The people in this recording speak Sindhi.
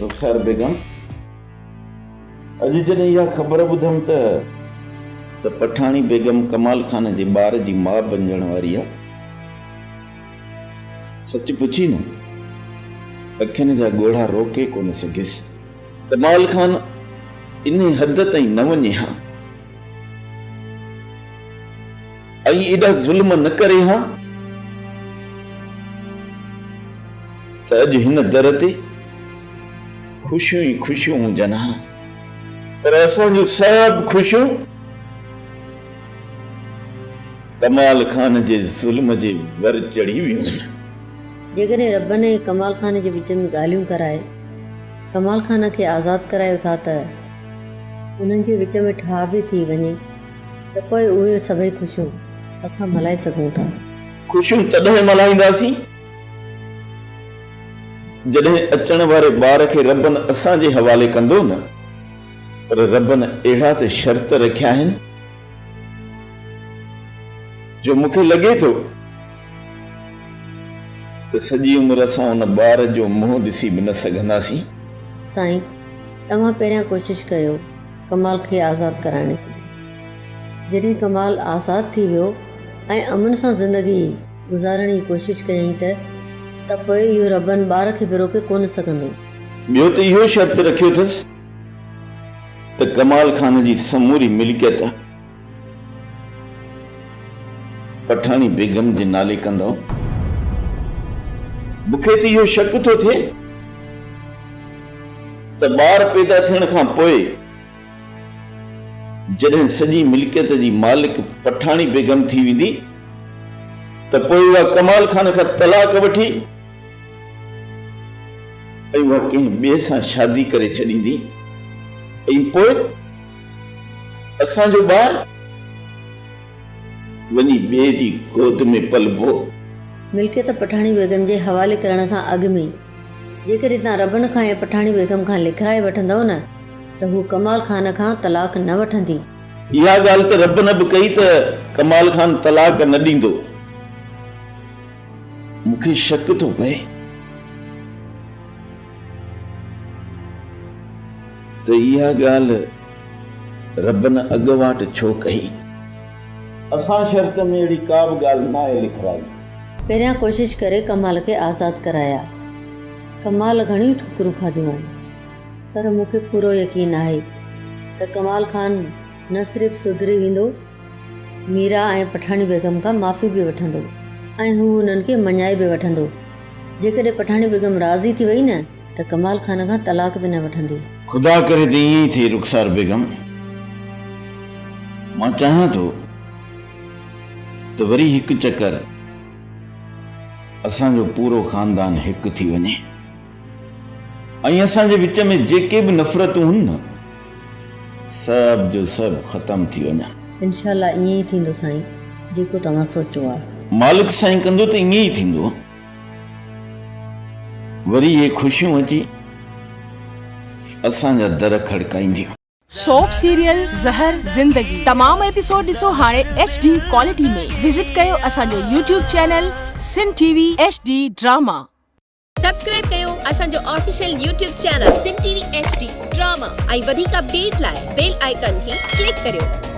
رخسار بيگم، اڄ جڏهن اها خبر ٻڌم ته. ته پٺاڻي بيگم ڪمال خان جي ٻار جي ماء بنجڻ واري آ. سچ پڇين نه، اکين جا ڳوڙها روڪي ڪونه سگهيس. ڪمال خان انهي حد تائين نه وڃي ها ۽ ايڏا ظلم نه ڪري ها ته اڄ هن در تي خوشيون ئي خوشيون هجن ها پر اسان جون سڀ خوشيون ڪمال خان جي ظلم جي ور چڙهي ويون آهن. جيڪڏهن ربن ۽ ڪمال خان جي وچ ۾ ڳالهيون ڪرائي ڪمال خان کي آزاد ڪرايو ٿا ته انهن جي وچ ۾ ٺاهه به ٿي وڃي ته پوء اهي سڀئي خوشيون اسان ملهائي سگهون ٿا. خوشيون تڏهن ملهائينداسين جڏهن اچڻ واري ٻار کي ربن اسان جي حوالي ڪندو نه پر ربن اهڙا ته شرط رکيا آهن جو مون کي لڳي ٿو ته سڄي عمر اسان ان ٻار جو منهن ڏسي به نه سگهنداسين. سائين توهان پهريان ڪوشش ڪيو ڪمال کي آزاد ڪرائڻ جي. جڏهن ڪمال آزاد ٿي ويو ۽ امن سان زندگي گذارڻ جي ڪوشش ڪيائين ته ته پوء اهو ربن ٻار کي به روڪي ڪونه سگهندو. ٻيو ته اهو شرط رکيو اٿس ته ڪمال خان جي سموري ملڪيت پٺاڻي بيگم جي نالي ڪندؤ. مون کي ته اهو شڪ ٿو ٿئي ته ٻار پيدا ٿيڻ کان پوء جڏهن سڄي ملڪيت جي مالڪ پٺاڻي بيگم ٿي ويندي ته پوء اها ڪمال خان کان طلاق وٺي ۽ اها ڪنهن ٻئي سان شادي ڪري ڇڏيندي ۽ پوء اسان جو ٻار وڃي ٻئي جي گود ۾ پلبو. ملڪيت پٺاڻي بيگم جي حوالي ڪرڻ کان اڳ ۾ جيڪڏهن توهان ربن کان يا پٺاڻي بيگم کان لکرائي وٺندؤ نه ته هو ڪمال خان کان طلاق نه وٺندي. اها ڳالهه ته ربن به ڪئي ته ڪمال خان طلاق نه ڏيندو. مون کي شڪ ٿو پئي ته اها ڳالهه ربن اڳواٽ ڇو ڪئي؟ اسان شرط ۾ اهڙي ڪا به ڳالهه ناهي لکرائي. پهريان ڪوشش ڪري ڪمال کي آزاد ڪرايا. ڪمال گهڻيون ٺوڪرون کاڌيون آهن، پر مون کي پورو يقين آهي ته ڪمال خان نه صرف سڌري ويندو، ميرا ۽ پٺاڻي بيگم کان معافي به وٺندو ۽ هو هنن کي مڃائي به وٺندو. جيڪڏهن پٺاڻي بيگم راضي ٿي وئي نه ته ڪمال خان کان طلاق به نه وٺندي. خدا ڪري ته ائين ئي ٿئي رخسار بيگم. مان چاهيان ٿو ته وري هڪ چڪر اسان جو پورو خاندان هڪ ٿي وڃي ۽ اسان جي وچ ۾ جيڪي به نفرتون هن نه سڀ جو سڀ ختم ٿي وڃن. انشاء الله ائين ئي ٿيندو سائين جيڪو توهان سوچيو آ. مالڪ سائين ڪندو ته ائين ئي ٿيندو. وري اهي خوشيون اچي اسان جا در کڙڪائينديون. سوپ سيريل زهر زندگي تمام ايپيسوڊ ڏسو هاڻي ايڇ ڊي ڪوالٽي ۾ وزٽ ڪيو اسان جو YouTube channel Sindh T V H D drama. Subscribe ڪيو اسان جو official YouTube channel Sindh T V H D drama ۽ وڌيڪ اپڊيٽ لاء بيل آئيڪان کي ڪلڪ ڪريو.